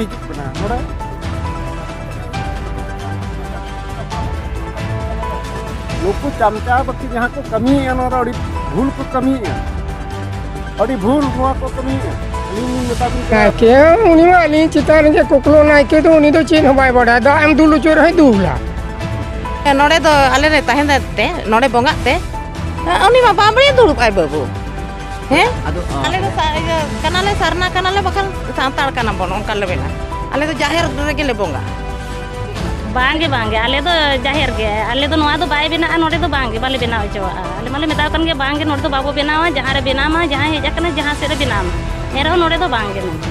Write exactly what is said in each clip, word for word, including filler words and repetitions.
ᱦᱤᱡᱩᱜ ᱠᱟᱱᱟ ᱱᱚᱰᱮ᱾ ᱱᱩᱠᱩ ᱪᱟᱢᱪᱟ ᱵᱟᱹᱠᱤ ᱡᱟᱦᱟᱸ ᱠᱚ ᱠᱟᱹᱢᱤᱭᱮᱫᱼᱟ, ᱱᱚᱣᱟ ᱫᱚ ᱟᱹᱰᱤ ᱵᱷᱩᱞ ᱠᱚ ᱠᱟᱹᱢᱤᱭᱮᱫᱼᱟ, ᱟᱹᱰᱤ ᱵᱷᱩᱞ ᱱᱚᱣᱟ ᱠᱚ ᱠᱟᱹᱢᱤᱭᱮᱫᱼᱟ᱾ ᱟᱹᱞᱤᱧ ᱞᱤᱧ ᱢᱮᱛᱟ ᱵᱤᱱ ᱠᱟᱱᱟ᱾ ᱱᱟᱭᱠᱮ, ᱩᱱᱤ ᱢᱟ ᱟᱹᱞᱤᱧ ᱪᱮᱛᱟᱱ ᱨᱮᱜᱮ ᱠᱚᱠᱞᱚ ᱱᱟᱭᱠᱮ ᱫᱚ, ᱩᱱᱤ ᱫᱚ ᱪᱮᱫ ᱦᱚᱸ ᱵᱟᱭ ᱵᱟᱰᱟᱭᱟ, ᱫᱟᱜ ᱮᱢ ᱫᱩᱞ ᱦᱚᱪᱚᱭ ᱨᱮᱦᱚᱸᱭ ᱫᱩᱞᱟ᱾ ᱱᱚᱰᱮ ᱫᱚ ᱟᱞᱮ ᱞᱮ ᱛᱟᱦᱮᱱ ᱛᱮ, ᱱᱚᱰᱮ ᱵᱚᱸᱜᱟᱜ ᱛᱮ, ᱩᱱᱤ ᱢᱟ ᱵᱟᱢᱲᱮ ᱫᱩᱲᱩᱵ ᱟᱭ ᱵᱟᱹᱵᱩ᱾ ᱦᱮᱸ? ᱟᱫᱚ, ᱟ, ᱟᱞᱮ ᱫᱚ ᱥᱟ-, ᱤᱭᱟᱹ ᱠᱟᱱᱟᱞᱮ, ᱥᱟᱨᱱᱟ ᱠᱟᱱᱟᱞᱮ, ᱵᱟᱠᱷᱟᱱ ᱥᱟᱱᱛᱟᱲ ᱠᱟᱱᱟ ᱵᱚᱱ, ᱚᱱᱠᱟ ᱞᱮ ᱢᱮᱱᱟ᱾ ᱟᱞᱮ ᱫᱚ ᱡᱟᱦᱮᱨ ᱨᱮᱜᱮ ᱞᱮ ᱵᱚᱸᱜᱟᱜᱼᱟ᱾ ᱵᱟᱝᱜᱮ, ᱵᱟᱝᱜᱮ, ᱟᱞᱮ ᱫᱚ ᱡᱟᱦᱮᱨ ᱜᱮ᱾ ᱟᱞᱮ ᱫᱚ ᱱᱚᱣᱟ ᱫᱚ ᱵᱟᱭ ᱵᱮᱱᱟᱜᱼᱟ, ᱱᱚᱰᱮ ᱫᱚ ᱵᱟᱝᱜᱮ, ᱵᱟᱞᱮ ᱵᱮᱱᱟᱣ ᱦᱚᱪᱚᱣᱟᱜᱼᱟ᱾ ᱟᱞᱮ ᱢᱟᱞᱮ ᱢᱮᱛᱟᱣ ᱠᱟᱱ ᱜᱮ, ᱵᱟᱝᱜᱮ, ᱱᱚᱰᱮ ᱫᱚ ᱵᱟᱵᱚ ᱵᱮᱱᱟᱣᱟ᱾ ᱡᱟᱦᱟᱸ ᱨᱮ ᱵᱮᱱᱟᱣ ᱢᱟ, ᱡᱟᱦᱟᱸᱭ ᱦᱮᱡ ᱟᱠᱟᱱᱟ, ᱡᱟᱦᱟᱸ ᱥᱮᱫ ᱨᱮ ᱵᱮᱱᱟᱣ ᱢᱟ, ᱮᱱᱨᱮᱦᱚᱸ ᱱᱚᱰᱮ ᱫᱚ ᱵᱟᱝᱜᱮ ᱱᱚᱰᱮ᱾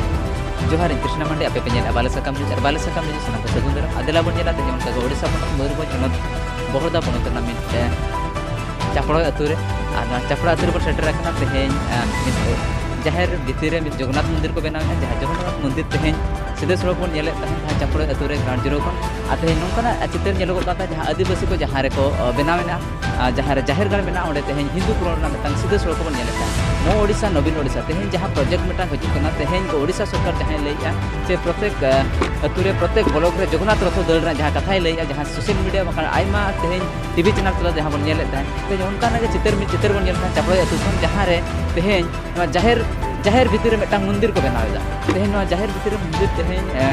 ᱡᱚᱦᱟᱨ, ᱤᱧ ᱠᱨᱤᱥᱱᱟ ᱢᱟᱱᱰᱤ, ᱟᱯᱮ ᱯᱮ ᱧᱮᱞᱮᱫᱼᱟ ᱵᱟᱞᱮ ᱥᱟᱠᱟᱢ ᱱᱤᱭᱩᱡᱽ, ᱟᱨ ᱵᱟᱞᱮ ᱥᱟᱠᱟᱢ ᱱᱤᱭᱩᱡᱽ ᱥᱟᱱᱟᱢ ᱠᱚ ᱥᱟᱹᱜᱩᱱ ᱫᱟᱨᱟᱢ᱾ ᱟᱨ ᱫᱮᱞᱟ ᱵᱚᱱ ᱧᱮᱞᱟ ᱛᱮᱦᱮᱧ ᱚᱱᱠᱟ ᱜᱮ ᱳᱰᱤᱥᱟ ᱯᱚᱱᱚᱛ ᱢᱚᱭᱩᱨᱵᱷᱚᱸᱡᱽ ᱦᱚᱱᱚᱛ ᱵᱚᱦᱚᱲᱫᱟ ᱯᱚᱱᱚᱛ ᱨᱮᱱᱟᱜ ᱢᱤᱫ, ᱮ, ᱪᱟᱯᱲᱚᱭ ᱟᱹᱛᱩ ᱨᱮ᱾ ᱟᱨ ᱱᱚᱣᱟ ᱪᱟᱯᱲᱚᱭ ᱟᱹᱛᱩ ᱨᱮᱵᱚᱱ ᱥᱮᱴᱮᱨ ᱟᱠᱟᱱᱟ ᱛᱮᱦᱮᱧ, ᱮ, ᱢᱤᱫ ᱡᱟᱦᱮᱨ ᱵᱷᱤᱛᱤᱨ ᱨᱮ ᱢᱤᱫ ᱡᱚᱜᱚᱱᱱᱟᱛᱷ ᱢᱚᱱᱫᱤᱨ ᱠᱚ ᱵᱮᱱᱟᱣᱮᱫᱼᱟ, ᱡᱟᱦᱟᱸ ᱡᱚᱜᱚᱱᱱᱟᱛᱷ ᱢᱚᱱᱫᱤᱨ ᱛᱮᱦᱮᱧ ᱥᱤᱫᱷᱟᱹ ᱥᱚᱲᱚᱠ ᱵᱚᱱ ᱧᱮᱞᱮᱫ ᱛᱟᱦᱮᱸᱫ ᱡᱟᱦᱟᱸ ᱪᱟᱯᱲᱚᱭ ᱟᱹᱛᱩ ᱨᱮ ᱜᱨᱟᱣᱩᱱᱰ ᱡᱤᱨᱳ ᱠᱷᱚᱱ᱾ ᱟᱨ ᱛᱮᱦᱮᱧ ᱱᱚᱝᱠᱟᱱᱟᱜ ᱪᱤᱛᱟᱹᱨ ᱧᱮᱞᱚᱜᱚᱜ ᱠᱟᱱ ᱛᱟᱦᱮᱸᱫ ᱡᱟᱦᱟᱸ ᱟᱹᱫᱤᱵᱟᱹᱥᱤ ᱠᱚ ᱡᱟᱦᱟᱸ ᱨᱮᱠᱚ, ᱮ, ᱵᱮᱱᱟᱣᱮᱫᱼᱟ, ᱟᱨ ᱡᱟᱦᱟᱸ ᱨᱮ ᱡᱟᱦᱮᱨ ᱜᱟᱲ ᱢᱮᱱᱟᱜᱼᱟ, ᱚᱸᱰᱮ ᱛᱮᱦᱮᱧ ᱦᱤᱱᱫᱩ ᱯᱚᱨᱚᱵᱽ ᱨᱮᱱᱟᱜ ᱢᱤᱫᱴᱟᱝ ᱥᱤᱫᱷᱟᱹ ᱥᱚᱲᱚᱠ ᱵᱚᱱ ᱧᱮᱞᱮᱫ ᱛᱟᱦᱮᱸᱫ᱾ ᱢᱳ ᱳᱰᱤᱥᱟ ᱱᱚᱵᱤᱱ ᱳᱰᱤᱥᱟ, ᱛᱮᱦᱮᱧ ᱡᱟᱦᱟᱸ ᱯᱨᱚᱡᱮᱠᱴ ᱢᱤᱫᱴᱟᱝ ᱦᱤᱡᱩᱜ ᱠᱟᱱᱟ, ᱛᱮᱦᱮᱧ ᱠᱚ ᱳᱰᱤᱥᱟ ᱥᱚᱨᱠᱟᱨ ᱡᱟᱦᱟᱸᱭ ᱞᱟᱹᱭᱮᱫᱼᱟ ᱥᱮ ᱯᱨᱚᱛᱮᱠ, ᱮ, ᱟᱹᱛᱩ ᱨᱮ, ᱯᱨᱚᱛᱮᱠ ᱵᱞᱚᱠ ᱨᱮ ᱡᱚᱜᱚᱱᱱᱟᱛᱷ ᱨᱚᱛᱷᱚ ᱫᱟᱹᱲ ᱨᱮᱱᱟᱜ ᱡᱟᱦᱟᱸ ᱠᱟᱛᱷᱟᱭ ᱞᱟᱹᱭᱮᱫᱼᱟ, ᱡᱟᱦᱟᱸ ᱥᱳᱥᱟᱞ ᱢᱤᱰᱤᱭᱟ ᱵᱟᱠᱷᱟᱱ ᱟᱭᱢᱟ ᱛᱮᱦᱮᱧ ᱴᱤᱵᱷᱤ ᱪᱮᱱᱮᱞ ᱛᱟᱞᱟ ᱡᱟᱦᱟᱸ ᱵᱚᱱ ᱧᱮᱞᱮᱫ ᱛᱟᱦᱮᱸᱫ, ᱛᱮᱦᱮᱧ ᱚᱱᱠᱟᱱᱟᱜ ᱜᱮ ᱪᱤᱛᱟᱹᱨ, ᱢᱤᱫ ᱪᱤᱛᱟᱹᱨ ᱵᱚᱱ ᱧᱮᱞ ᱛᱟᱦᱮᱸᱫ ᱪᱟᱯᱲᱚᱭ ᱟᱹᱛᱩ ᱠᱷᱚᱱ, ᱡᱟᱦᱟᱸ ᱨᱮ ᱛᱮᱦᱮᱧ ᱱᱚᱣᱟ ᱡᱟᱦᱮᱨ, ᱡᱟᱦᱮᱨ ᱵᱷᱤᱛᱤᱨ ᱨᱮ ᱢᱤᱫᱴᱟᱝ ᱢᱚᱱᱫᱤᱨ ᱠᱚ ᱵᱮᱱᱟᱣ ᱮᱫᱟ᱾ ᱛᱮᱦᱮᱧ ᱱᱚᱣᱟ ᱡᱟᱦᱮᱨ ᱵᱷᱤᱛᱤᱨ ᱨᱮ ᱢᱚᱱᱫᱤᱨ ᱛᱮᱦᱮᱧ, ᱮ,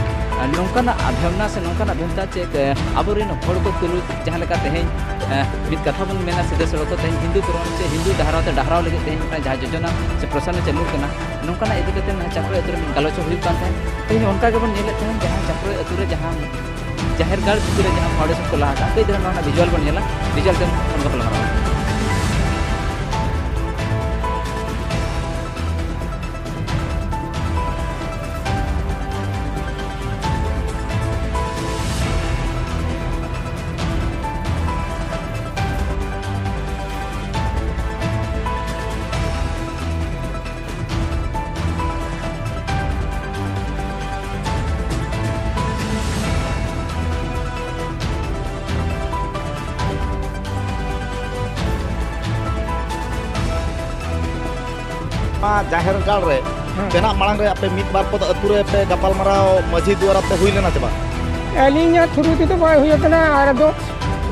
ᱱᱚᱝᱠᱟᱱᱟᱜ ᱵᱷᱟᱵᱽᱱᱟ ᱥᱮ ᱱᱚᱝᱠᱟᱱᱟᱜ ᱵᱷᱮᱱᱛᱟ ᱪᱮᱫ, ᱮ, ᱟᱵᱚᱨᱮᱱ ᱦᱚᱲ ᱠᱚ ᱛᱩᱞᱩᱡ ᱡᱟᱦᱟᱸ ᱞᱮᱠᱟ ᱛᱮᱦᱮᱧ, ᱮ, ᱢᱤᱫ ᱠᱟᱛᱷᱟ ᱵᱚᱱ ᱢᱮᱱᱟ ᱥᱤᱫᱷᱟᱹ ᱥᱚᱲᱚᱠ ᱛᱮ ᱛᱮᱦᱮᱧ ᱦᱤᱱᱫᱩ ᱫᱷᱚᱨᱚᱢ ᱥᱮ ᱦᱤᱱᱫᱩ ᱰᱟᱦᱟᱨᱟᱣ ᱛᱮ ᱰᱟᱦᱟᱨᱟᱣ ᱞᱟᱹᱜᱤᱫ ᱛᱮᱦᱮᱧ ᱢᱤᱫᱴᱟᱝ ᱡᱟᱦᱟᱸ ᱡᱳᱡᱚᱱᱟ ᱥᱮ ᱯᱨᱚᱥᱟᱨᱚᱱ ᱪᱟᱹᱞᱩᱜ ᱠᱟᱱᱟ, ᱱᱚᱝᱠᱟᱱᱟᱜ ᱤᱫᱤ ᱠᱟᱛᱮ ᱱᱚᱣᱟ ᱪᱟᱯᱲᱚᱭ ᱟᱹᱛᱩ ᱨᱮ ᱢᱤᱫ ᱜᱟᱞᱚᱪ ᱦᱚᱸ ᱦᱩᱭᱩᱜ ᱠᱟᱱ ᱛᱟᱦᱮᱸᱫ᱾ ᱛᱮᱦᱮᱧ ᱚᱱᱠᱟ ᱜᱮᱵᱚᱱ ᱧᱮᱞᱮᱫ ᱛᱟᱦᱮᱸᱫ ᱡᱟᱦᱟᱸ ᱪᱟᱯᱲᱚᱭ ᱟᱹᱛᱩ ᱨᱮ ᱡᱟᱦᱟᱸ ᱡᱟᱦᱮᱨ ᱜᱟᱲ ᱵᱷᱤᱛᱤᱨ ᱨᱮ ᱡᱟᱦᱟᱸ ᱯᱷᱟᱣᱩᱱᱰᱮᱥᱚᱱ ᱠᱚ ᱞᱟ ᱟᱠᱟᱫ, ᱠᱟᱹᱡ ᱫᱷᱟᱨᱟ ᱱᱚᱣᱟ ᱨᱮᱱᱟᱜ ᱵᱷᱤᱡᱩᱣᱟᱞ ᱵᱚᱱ ᱧᱮᱞᱟ, ᱵᱷᱤᱡᱩᱣᱟᱞ ᱛᱮ ᱜᱟᱯᱟᱞ ᱢᱟᱨᱟᱣᱟ᱾ ᱱᱚᱣᱟ ᱡᱟᱦᱮᱨ ᱜᱟᱲ ᱨᱮ ᱵᱮᱱᱟᱜ ᱢᱟᱲᱟᱝ ᱨᱮ ᱟᱯᱮ ᱢᱤᱫ ᱵᱟᱨ ᱠᱚᱫᱚ ᱟᱹᱛᱩ ᱨᱮ ᱯᱮ ᱜᱟᱯᱟᱞ ᱢᱟᱨᱟᱣ ᱢᱟᱹᱡᱷᱤ ᱫᱩᱣᱟᱨᱟ ᱛᱮ ᱦᱩᱭ ᱞᱮᱱᱟ ᱪᱮ ᱵᱟᱝ? ᱟᱹᱞᱤᱧᱟᱜ ᱛᱷᱨᱩ ᱛᱮᱫᱚ ᱵᱟᱭ ᱦᱩᱭ ᱟᱠᱟᱱᱟ᱾ ᱟᱨ ᱟᱫᱚ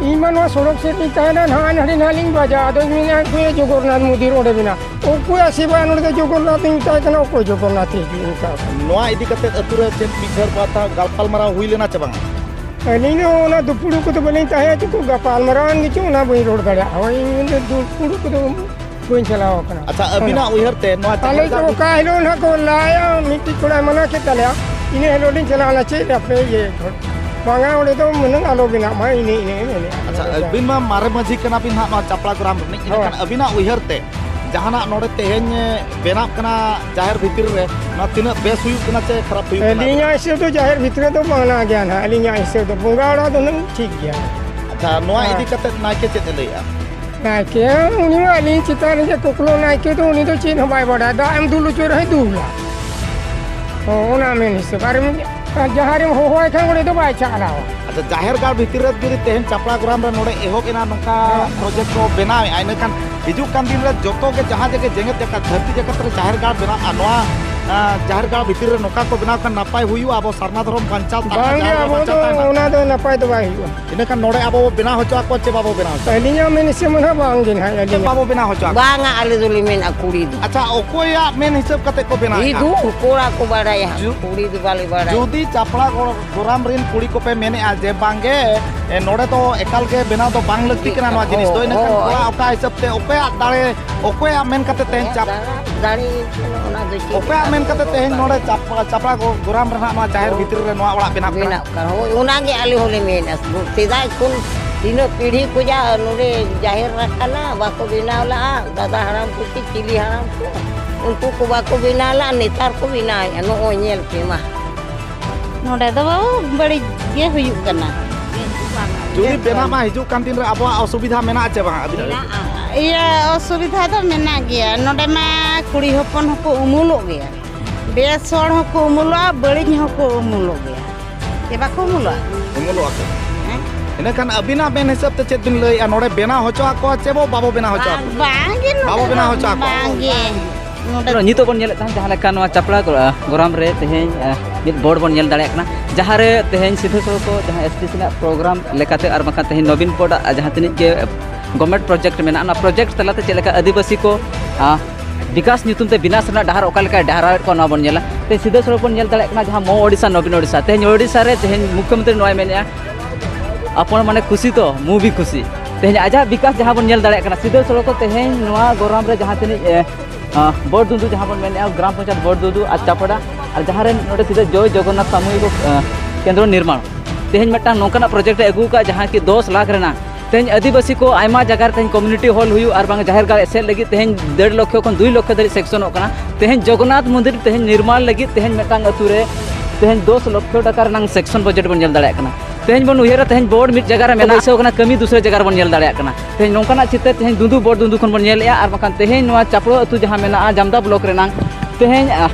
ᱤᱧ ᱢᱟ ᱱᱚᱣᱟ ᱥᱚᱲᱚᱠ ᱥᱮᱫ ᱨᱤᱧ ᱛᱟᱦᱮᱱᱟ, ᱱᱟᱦᱟᱜ ᱱᱟᱰᱮ ᱱᱟᱦᱟᱜ ᱞᱤᱧ ᱵᱟᱡᱟ᱾ ᱟᱫᱚᱧ ᱢᱮᱱᱟ, "ᱚᱠᱚᱭ ᱡᱚᱜᱚᱱᱱᱟᱛᱷ ᱢᱚᱱᱫᱤᱨ ᱚᱸᱰᱮ ᱢᱮᱱᱟᱜ? ᱚᱠᱚᱭᱟᱜ ᱥᱮᱵᱟ ᱱᱚᱰᱮ ᱫᱚ ᱡᱚᱜᱚᱱᱱᱟᱛᱷ?" ᱤᱧ ᱢᱮᱛᱟᱭ ᱠᱟᱱᱟ, "ᱚᱠᱚᱭ ᱡᱚᱜᱚᱱᱱᱟᱛᱷ ᱦᱤᱡᱩᱜ?" ᱤᱧ ᱢᱮᱛᱟᱭ ᱠᱟᱱᱟ᱾ ᱱᱚᱣᱟ ᱤᱫᱤ ᱠᱟᱛᱮ ᱟᱹᱛᱩ ᱨᱮ ᱪᱮᱫ ᱢᱤᱫ ᱜᱷᱟᱹᱲ ᱵᱟᱨ ᱫᱷᱟᱣ ᱜᱟᱯᱟᱞ ᱢᱟᱨᱟᱣ ᱦᱩᱭ ᱞᱮᱱᱟ ᱪᱮ ᱵᱟᱝ? ᱟᱹᱞᱤᱧ ᱫᱚ ᱚᱱᱟ ᱫᱩᱯᱲᱩ ᱠᱚᱫᱚ ᱵᱟᱹᱞᱤᱧ ᱛᱟᱦᱮᱸ ᱦᱚᱪᱚ ᱠᱚ, ᱜᱟᱯᱟᱞ ᱢᱟᱨᱟᱣ ᱟᱱ ᱜᱮᱪᱚ ᱚᱱᱟ ᱵᱟᱹᱧ ᱨᱚᱲ ᱫᱟᱲᱮᱭᱟᱜᱼᱟ᱾ ᱦᱳᱭ, ᱤᱧ ᱫᱚ ᱫᱩᱯᱲᱩ ᱠᱚᱫᱚ ᱵᱟᱹᱧ ᱪᱟᱞᱟᱣ ᱟᱠᱟᱱᱟ᱾ ᱟᱪᱪᱷᱟ, ᱟᱹᱵᱤᱱᱟᱜ ᱩᱭᱦᱟᱹᱨ ᱛᱮ ᱱᱚᱣᱟ ᱟᱞᱮ ᱡᱟᱦᱮᱨ ᱫᱚ ᱜᱟᱲ ᱚᱠᱟ ᱦᱤᱞᱳᱜ ᱱᱟᱦᱟᱜ ᱠᱚ ᱞᱟᱭᱟ, ᱢᱤᱫᱴᱤᱡ ᱠᱚᱲᱟᱭ ᱢᱟᱱᱟ ᱠᱮᱫ ᱛᱟᱞᱮᱭᱟ, ᱤᱱᱟᱹ ᱦᱤᱞᱳᱜ ᱞᱤᱧ ᱪᱟᱞᱟᱣ ᱞᱮᱱᱟ᱾ ᱪᱮᱫ ᱟᱯᱮ ᱤᱭᱟᱹ ᱵᱟᱝᱟ, ᱚᱸᱰᱮ ᱫᱚ ᱢᱟᱱᱮ ᱟᱞᱚ ᱵᱮᱱᱟᱜ ᱢᱟ, ᱤᱱᱟᱹ ᱤᱱᱟᱹ ᱢᱮᱱᱮᱫᱼᱟ᱾ ᱟᱪᱪᱷᱟ, ᱟᱹᱵᱤᱱ ᱢᱟ ᱢᱟᱨᱮ ᱢᱟᱹᱡᱷᱤ ᱠᱟᱱᱟ ᱵᱤᱱ ᱦᱟᱸᱜ ᱱᱚᱣᱟ ᱪᱟᱯᱲᱟ ᱜᱨᱟᱢ ᱨᱤᱱᱤᱡ, ᱦᱳᱭ᱾ ᱮᱱᱠᱷᱟᱱ ᱟᱹᱵᱤᱱᱟᱜ ᱩᱭᱦᱟᱹᱨ ᱛᱮ ᱡᱟᱦᱟᱱᱟᱜ ᱱᱚᱰᱮ ᱛᱮᱦᱮᱧ ᱵᱮᱱᱟᱜ ᱠᱟᱱᱟ ᱡᱟᱦᱮᱨ ᱵᱷᱤᱛᱤᱨ ᱨᱮ, ᱱᱚᱣᱟ ᱛᱤᱱᱟᱹᱜ ᱵᱮᱥ ᱦᱩᱭᱩᱜ ᱠᱟᱱᱟ ᱪᱮ ᱠᱷᱟᱨᱟᱯ ᱦᱩᱭᱩᱜ ᱠᱟᱱᱟ? ᱟᱹᱞᱤᱧᱟᱜ ᱦᱤᱥᱟᱹᱵ ᱫᱚ ᱡᱟᱦᱮᱨ ᱵᱷᱤᱛᱤᱨ ᱨᱮᱫᱚ ᱢᱟᱱᱟ ᱜᱮᱭᱟ ᱱᱟᱦᱟᱜ, ᱟᱹᱞᱤᱧᱟᱜ ᱦᱤᱥᱟᱹᱵ ᱫᱚ ᱵᱚᱸᱜᱟ ᱚᱲᱟᱜ ᱫᱚ ᱦᱩᱱᱟᱹᱝ ᱴᱷᱤᱠ ᱜᱮᱭᱟ᱾ ᱟᱪᱪᱷᱟ, ᱱᱚᱣᱟ ᱦᱮᱸ᱾ ᱤᱫᱤ ᱠᱟᱛᱮ ᱱᱟᱭᱠᱮ ᱪᱮᱫ ᱮ ᱞᱟᱹᱭᱮᱜᱼᱟ? ᱱᱟᱭᱠᱮ ᱩᱱᱤ ᱢᱟ ᱟᱹᱞᱤᱧ ᱪᱮᱛᱟᱱ ᱨᱮᱜᱮ ᱠᱚᱠᱞᱚ, ᱱᱟᱭᱠᱮ ᱫᱚ ᱩᱱᱤ ᱫᱚ ᱪᱮᱫ ᱦᱚᱸ ᱵᱟᱭ ᱵᱟᱰᱟᱭᱟ, ᱫᱟᱜ ᱮᱢ ᱫᱩᱞ ᱦᱚᱪᱚᱭ ᱨᱮᱦᱚᱸᱭ ᱫᱩᱞᱟ᱾ ᱦᱚᱸ, ᱚᱱᱟ ᱢᱮᱱ ᱦᱤᱥᱟᱹᱵ᱾ ᱟᱨ ᱡᱟᱦᱟᱸ ᱨᱮᱢ ᱦᱚᱦᱚᱣᱟᱭ ᱠᱷᱟᱱ ᱚᱸᱰᱮ ᱫᱚ ᱵᱟᱭ ᱪᱟᱞᱟᱣᱟ᱾ ᱟᱪᱪᱷᱟ, ᱡᱟᱦᱮᱨ ᱜᱟᱲ ᱵᱷᱤᱛᱤᱨ ᱨᱮ ᱡᱩᱫᱤ ᱛᱮᱦᱮᱧ ᱪᱟᱯᱲᱟ ᱜᱨᱟᱢ ᱨᱮ ᱱᱚᱰᱮ ᱮᱦᱚᱵ ᱮᱱᱟ ᱱᱚᱝᱠᱟ ᱦᱮᱸ᱾ ᱯᱨᱚᱡᱮᱠᱴ ᱠᱚ ᱵᱮᱱᱟᱣᱮᱫᱼᱟ, ᱤᱱᱟᱹᱠᱷᱟᱱ ᱦᱤᱡᱩᱜ ᱠᱟᱱ ᱫᱤᱱ ᱨᱮ ᱡᱚᱛᱚ ᱜᱮ ᱡᱟᱦᱟᱸ ᱡᱟᱭᱜᱟ ᱡᱮᱜᱮᱛ ᱡᱟᱠᱟᱛ ᱫᱷᱟᱹᱨᱛᱤ ᱡᱟᱠᱟᱛ ᱨᱮ ᱡᱟᱦᱮᱨ ᱜᱟᱲ ᱵᱮᱱᱟᱜᱼᱟ, ᱱᱚᱣᱟ, ᱟᱸ, ᱡᱟᱦᱮᱨ ᱜᱟᱲ ᱵᱷᱤᱛᱤᱨ ᱨᱮ ᱱᱚᱝᱠᱟ ᱠᱚ ᱵᱮᱱᱟᱣ ᱠᱷᱟᱱ ᱱᱟᱯᱟᱭ ᱦᱩᱭᱩᱜᱼᱟ, ᱟᱵᱚ ᱥᱟᱨᱱᱟ ᱫᱷᱚᱨᱚᱢ ᱵᱟᱧᱪᱟᱣ ᱛᱟᱦᱮᱱᱟ, ᱵᱟᱝᱜᱮ, ᱡᱟᱦᱮᱨ ᱜᱟᱲ ᱟᱵᱚ ᱵᱟᱧᱪᱟᱣ ᱫᱚ ᱛᱟᱦᱮᱱᱟ᱾ ᱚᱱᱟ ᱫᱚ ᱱᱟᱯᱟᱭ ᱫᱚ ᱵᱟᱭ ᱦᱩᱭᱩᱜᱼᱟ᱾ ᱤᱱᱟᱹᱠᱷᱟᱱ ᱱᱚᱰᱮ ᱟᱵᱚ ᱵᱚ ᱵᱮᱱᱟᱣ ᱦᱚᱪᱚ ᱟᱠᱚᱣᱟ ᱪᱮ ᱵᱟᱵᱚ ᱵᱮᱱᱟᱣ ᱦᱚᱪᱚ ᱟᱠᱚᱣᱟ? ᱟᱹᱞᱤᱧᱟᱜ ᱢᱮᱱ ᱦᱤᱥᱟᱹᱵ ᱢᱟ ᱱᱟᱦᱟᱜ ᱵᱟᱝ ᱜᱮ ᱱᱟᱦᱟᱜ, ᱪᱮᱫ ᱟᱹᱞᱤᱧᱟᱜ ᱵᱟᱵᱚ ᱵᱮᱱᱟᱣ ᱦᱚᱪᱚ ᱟᱠᱚᱣᱟ? ᱵᱟᱝᱟ, ᱟᱞᱮ ᱫᱚᱞᱮ ᱢᱮᱱᱟ ᱠᱩᱲᱤ ᱫᱚ᱾ ᱟᱪᱪᱷᱟ, ᱚᱠᱚᱭᱟᱜ ᱢᱮᱱ ᱦᱤᱥᱟᱹᱵ ᱠᱟᱛᱮ ᱠᱚ ᱵᱮᱱᱟᱣᱮᱫᱼᱟ? ᱦᱤᱫᱩ ᱠᱚᱲᱟ ᱠᱚ ᱵᱟᱲᱟᱭᱟ, ᱡᱩ-, ᱠᱩᱲᱤ ᱫᱚ ᱵᱟᱞᱮ ᱵᱟᱲᱟᱭᱟ᱾ ᱡᱩᱫᱤ ᱪᱟᱯᱲᱟ ᱜᱚ-, ᱜᱚᱨᱟᱢ ᱨᱤᱱ ᱠᱩᱲᱤ ᱠᱚᱯᱮ ᱢᱮᱱᱮᱫᱼᱟ ᱡᱮ ᱵᱟᱝᱜᱮ, ᱮ, ᱱᱚᱰᱮ ᱫᱚ ᱮᱠᱟᱞ ᱜᱮ ᱵᱮᱱᱟᱣ ᱫᱚ ᱵᱟᱝ ᱞᱟᱹᱠᱛᱤ ᱠᱟᱱᱟ ᱱᱚᱣᱟ ᱡᱤᱱᱤᱥ ᱫᱚ, ᱤᱱᱟᱹᱠᱷᱟᱱ ᱦᱳᱭ᱾ ᱠᱚᱲᱟ ᱚᱠᱟ ᱦᱤᱥᱟᱹᱵ ᱛᱮ ᱚᱠᱚᱭᱟᱜ ᱫᱟᱲᱮ, ᱚᱠᱚᱭᱟᱜ ᱢᱮᱱ ᱠᱟᱛᱮ ᱛᱮᱦᱮᱧ ᱪᱟᱯ-, ᱫᱟᱲᱮ, ᱫᱟᱲᱮ ᱚᱱᱟ ᱫᱚ ᱪᱮᱫ ᱚᱠᱚᱭᱟᱜ ᱞᱮᱠᱟ ᱢᱮᱱ ᱠᱟᱛᱮ ᱫᱚ ᱛᱮᱦᱮᱧ ᱵᱟᱲᱟᱭᱟ? ᱱᱚᱰᱮ ᱪᱟᱯ-, ᱪᱟᱯᱲᱟ ᱜᱚ-, ᱜᱚᱨᱟᱢ ᱨᱮ ᱱᱟᱦᱟᱜ ᱱᱚᱣᱟ ᱡᱟᱦᱮᱨ ᱵᱷᱤᱛᱨᱤ ᱨᱮ ᱱᱚᱣᱟ ᱚᱲᱟᱜ ᱵᱮᱱᱟᱜ ᱠᱟᱱᱟ? ᱵᱮᱱᱟᱜ ᱠᱟᱱᱟ, ᱦᱳᱭ, ᱚᱱᱟᱜᱮ ᱟᱞᱮ ᱦᱚᱸᱞᱮ ᱢᱮᱱᱟ᱾ ᱥᱮᱫᱟᱭ ᱠᱷᱚᱱ ᱛᱤᱱᱟᱹᱜ ᱯᱤᱲᱦᱤ ᱠᱷᱚᱱᱟᱜ ᱱᱚᱰᱮ ᱡᱟᱦᱮᱨ ᱟᱠᱟᱱᱟ, ᱵᱟᱠᱚ ᱵᱮᱱᱟᱣ ᱞᱟᱜᱼᱟ᱾ ᱫᱟᱫᱟ ᱦᱟᱲᱟᱢ ᱠᱚ ᱪᱮ ᱪᱤᱞᱤ ᱦᱟᱲᱟᱢ ᱠᱚ, ᱩᱱᱠᱩ ᱠᱚ ᱵᱟᱠᱚ ᱵᱮᱱᱟᱣ ᱞᱟᱜᱼᱟ, ᱱᱮᱛᱟᱨ ᱠᱚ ᱵᱮᱱᱟᱣᱮᱫᱼᱟ᱾ ᱱᱚᱜᱼᱚᱭ ᱧᱮᱞ ᱯᱮ ᱢᱟ᱾ ᱱᱚᱰᱮ ᱫᱚ ᱵᱟᱹᱲᱤᱡ ᱜᱮ ᱦᱩᱭᱩᱜ ᱠᱟᱱᱟ᱾ ᱡᱩᱫᱤ ᱵᱮᱱᱟᱜ ᱢᱟ ᱦᱤᱡᱩᱜ ᱠᱟᱱ ᱫᱤᱱ ᱨᱮ ᱟᱵᱚᱣᱟᱜ ᱚᱥᱩᱵᱤᱫᱷᱟ ᱢᱮᱱᱟᱜᱼᱟ ᱪᱮ ᱵᱟᱝ ᱟᱹᱵᱤᱱᱟᱜ? ᱢᱮᱱᱟᱜᱼᱟ᱾ ᱤᱭᱟᱹ, ᱚᱥᱩᱵᱤᱫᱷᱟ ᱫᱚ ᱢᱮᱱᱟᱜ ᱜᱮᱭᱟ᱾ ᱱᱚᱰᱮ ᱢᱟ ᱠᱩᱲᱤ ᱦᱚᱯᱚᱱ ᱦᱚᱸᱠᱚ ᱩᱢᱩᱞᱚᱜ ᱜᱮᱭᱟ, ᱵᱮᱥ ᱦᱚᱲ ᱦᱚᱸᱠᱚ ᱩᱢᱩᱞᱚᱜᱼᱟ, ᱵᱟᱹᱲᱤᱡ ᱦᱚᱸᱠᱚ ᱩᱢᱩᱞᱚᱜ ᱜᱮᱭᱟ᱾ ᱪᱮ ᱵᱟᱠᱚ ᱩᱢᱩᱞᱚᱜᱼᱟ? ᱩᱢᱩᱞᱚᱜᱼᱟ ᱠᱚ᱾ ᱦᱮᱸ? ᱤᱱᱟᱹᱠᱷᱟᱱ ᱟᱹᱵᱤᱱᱟᱜ ᱢᱮᱱ ᱦᱤᱥᱟᱹᱵ ᱛᱮ ᱪᱮᱫ ᱵᱤᱱ ᱞᱟᱹᱭᱮᱫᱼᱟ? ᱱᱚᱰᱮ ᱵᱮᱱᱟᱣ ᱦᱚᱪᱚ ᱟᱠᱚᱣᱟ ᱪᱮ ᱵᱚ ᱵᱟᱵᱚ ᱵᱮᱱᱟᱣ ᱦᱚᱪᱚ ᱟᱠᱚᱣᱟ? ᱵᱟᱝ ᱜᱮ, ᱱᱚᱰᱮ ᱵᱟᱵᱚ ᱵᱮᱱᱟᱣ ᱫᱚ ᱦᱚᱪᱚ ᱟᱠᱚᱣᱟ? ᱵᱟᱝ ᱜᱮ᱾ ᱱᱚᱰᱮ ᱱᱤᱛᱚᱜ ᱵᱚᱱ ᱧᱮᱞᱮᱫ ᱛᱟᱦᱮᱸ ᱡᱟᱦᱟᱸ ᱞᱮᱠᱟ ᱱᱚᱣᱟ ᱪᱟᱯᱲᱟ ᱜᱚ-, ᱜᱚᱨᱟᱢ ᱨᱮ ᱛᱮᱦᱮᱧ, ᱟᱸ, ᱢᱤᱫ ᱵᱳᱨᱰ ᱵᱚᱱ ᱧᱮᱞ ᱫᱟᱲᱮᱭᱟᱜ ᱠᱟᱱᱟ, ᱡᱟᱦᱟᱸ ᱨᱮ ᱛᱮᱦᱮᱧ ᱥᱤᱫᱷᱟᱹ ᱥᱚᱲᱚᱠ ᱠᱚ ᱡᱟᱦᱟᱸ ᱮᱥ ᱴᱤ ᱥᱤ ᱨᱮᱱᱟᱜ ᱯᱨᱳᱜᱨᱟᱢ ᱞᱮᱠᱟᱛᱮ ᱟᱨ ᱵᱟᱝᱠᱷᱟᱱ ᱛᱮᱦᱮᱧ ᱱᱚᱵᱤᱱ ᱵᱳᱨᱰ ᱟᱜ ᱡᱟᱦᱟᱸ ᱛᱤᱱᱟᱹᱜ ᱜᱮ ᱜᱚᱵᱷᱢᱮᱱᱴ ᱯᱨᱚᱡᱮᱠᱴ ᱢᱮᱱᱟᱜᱼᱟ, ᱚᱱᱟ ᱯᱨᱚᱡᱮᱠᱴ ᱛᱟᱞᱟᱛᱮ ᱪᱮᱫ ᱞᱮᱠᱟ ᱟᱹᱫᱤᱵᱟᱹᱥᱤ ᱠᱚ, ᱟᱸ, ᱵᱤᱠᱟᱥ ᱧᱩᱛᱩᱢ ᱛᱮ ᱵᱤᱱᱟᱥ ᱨᱮᱱᱟᱜ ᱰᱟᱦᱟᱨ ᱚᱠᱟ ᱞᱮᱠᱟᱭ ᱰᱟᱦᱟᱨᱟᱣᱮᱫ ᱠᱚᱣᱟ, ᱱᱚᱣᱟ ᱵᱚᱱ ᱧᱮᱞᱟ᱾ ᱛᱮᱦᱮᱧ ᱥᱤᱫᱷᱟᱹ ᱥᱚᱲᱚᱠ ᱵᱚᱱ ᱧᱮᱞ ᱫᱟᱲᱮᱭᱟᱜ ᱠᱟᱱᱟ ᱡᱟᱦᱟᱸ ᱢᱚ ᱳᱰᱤᱥᱟ, ᱱᱚᱵᱤᱱ ᱳᱰᱤᱥᱟ, ᱛᱮᱦᱮᱧ ᱳᱰᱤᱥᱟ ᱨᱮ ᱛᱮᱦᱮᱧ ᱢᱩᱠᱷᱭᱚᱢᱚᱱᱛᱨᱤ ᱱᱚᱣᱟᱭ ᱢᱮᱱᱮᱫᱼᱟ, ᱟᱯᱚᱱ ᱢᱟᱱᱮ ᱠᱷᱩᱥᱤ ᱛᱚ, ᱢᱩ ᱵᱷᱤ ᱠᱷᱩᱥᱤ᱾ ᱛᱮᱦᱮᱧ ᱟᱡᱟᱜ ᱵᱤᱠᱟᱥ ᱡᱟᱦᱟᱸ ᱵᱚᱱ ᱧᱮᱞ ᱫᱟᱲᱮᱭᱟᱜ ᱠᱟᱱᱟ, ᱥᱤᱫᱷᱟᱹ ᱥᱚᱲᱚᱠ ᱛᱮᱦᱮᱧ ᱱᱚᱣᱟ ᱜᱚᱨᱟᱢ ᱨᱮ ᱡᱟᱦᱟᱸ ᱛᱤᱱᱟᱹᱜ, ᱮ, ᱟᱸ, ᱵᱳᱨ ᱫᱩᱸᱫᱩ ᱡᱟᱦᱟᱸ ᱵᱚᱱ ᱢᱮᱱᱮᱫᱼᱟ, ᱜᱨᱟᱢ ᱯᱚᱧᱪᱟᱭᱮᱛ ᱵᱳᱨ ᱫᱩᱸᱫᱩ ᱟᱨ ᱪᱟᱯᱲᱟ, ᱟᱨ ᱡᱟᱦᱟᱸ ᱨᱮ ᱱᱚᱰᱮ ᱥᱤᱫᱷᱟᱹ ᱡᱚᱭ ᱡᱚᱜᱚᱱᱱᱟᱛᱷ ᱥᱟᱢᱩᱦᱤᱠ, ᱟᱸ, ᱠᱮᱱᱫᱨᱚ ᱱᱤᱨᱢᱟᱬ, ᱛᱮᱦᱮᱧ ᱢᱤᱫᱴᱟᱝ ᱱᱚᱝᱠᱟᱱᱟᱜ ᱯᱨᱚᱡᱮᱠᱴ ᱮ ᱟᱹᱜᱩ ᱟᱠᱟᱫᱼᱟ, ᱡᱟᱦᱟᱸ ᱠᱤ ᱫᱚᱥ ᱞᱟᱠᱷ ᱨᱮᱱᱟᱜ, ᱛᱮᱦᱮᱧ ᱟᱹᱫᱤᱵᱟᱹᱥᱤ ᱠᱚ ᱟᱭᱢᱟ ᱡᱟᱭᱜᱟ ᱨᱮ ᱛᱮᱦᱮᱧ ᱠᱚᱢᱭᱩᱱᱤᱴᱤ ᱦᱚᱞ ᱦᱩᱭᱩᱜ ᱟᱨ ᱵᱟᱝ ᱡᱟᱦᱮᱨ ᱜᱟᱲ ᱮᱥᱮᱫ ᱞᱟᱹᱜᱤᱫ ᱛᱮᱦᱮᱧ ᱰᱮᱲ ᱞᱚᱠᱷᱚ ᱠᱷᱚᱱ ᱫᱩᱭ ᱞᱚᱠᱷᱚ ᱫᱷᱟᱹᱨᱤᱡ ᱥᱮᱠᱥᱚᱱᱚᱜ ᱠᱟᱱᱟ᱾ ᱛᱮᱦᱮᱧ ᱡᱚᱜᱚᱱᱱᱟᱛᱷ ᱢᱚᱱᱫᱤᱨ ᱛᱮᱦᱮᱧ ᱱᱤᱨᱢᱟᱬ ᱞᱟᱹᱜᱤᱫ ᱛᱮᱦᱮᱧ ᱢᱤᱫᱴᱟᱝ ᱟᱹᱛᱩ ᱨᱮ ᱛᱮᱦᱮᱧ ᱫᱚᱥ ᱞᱚᱠᱷᱚ ᱴᱟᱠᱟ ᱨᱮᱱᱟᱜ ᱥᱮᱠᱥᱚᱱ ᱵᱟᱡᱮᱴ ᱵᱚᱱ ᱧᱮᱞ ᱫᱟᱲᱮᱭᱟᱜ ᱠᱟᱱᱟ᱾ ᱛᱮᱦᱮᱧ ᱵᱚᱱ ᱩᱭᱦᱟᱹᱨᱟ, ᱛᱮᱦᱮᱧ ᱵᱳᱨᱰ ᱢᱤᱫ ᱡᱟᱭᱜᱟ ᱨᱮ ᱢᱮᱱᱟᱜ, ᱵᱟᱹᱭᱥᱟᱹᱣ ᱠᱟᱱᱟ, ᱠᱟᱹᱢᱤ ᱫᱩᱥᱨᱟᱹ ᱡᱟᱭᱜᱟ ᱨᱮᱵᱚᱱ ᱧᱮᱞ ᱫᱟᱲᱮᱭᱟᱜ ᱠᱟᱱᱟ᱾ ᱛᱮᱦᱮᱧ ᱱᱚᱝᱠᱟᱱᱟᱜ ᱪᱤᱛᱟᱹᱨ ᱛᱮᱦᱮᱧ ᱫᱩᱸᱫᱩ ᱵᱳᱨ ᱫᱩᱸᱫᱩ ᱠᱷᱚᱱ ᱵᱚᱱ ᱧᱮᱞᱮᱜᱼᱟ, ᱟᱨ ᱵᱟᱝᱠᱷᱟᱱ ᱛᱮᱦᱮᱧ ᱱᱚᱣᱟ ᱪᱟᱯᱲᱳ ᱟᱹᱛᱩ ᱡᱟᱦᱟᱸ ᱢᱮᱱᱟᱜᱼᱟ ᱡᱟᱢᱫᱟ ᱵᱞᱚᱠ ᱨᱮᱱᱟᱝ, ᱛᱮᱦᱮᱧ, ᱟᱦ,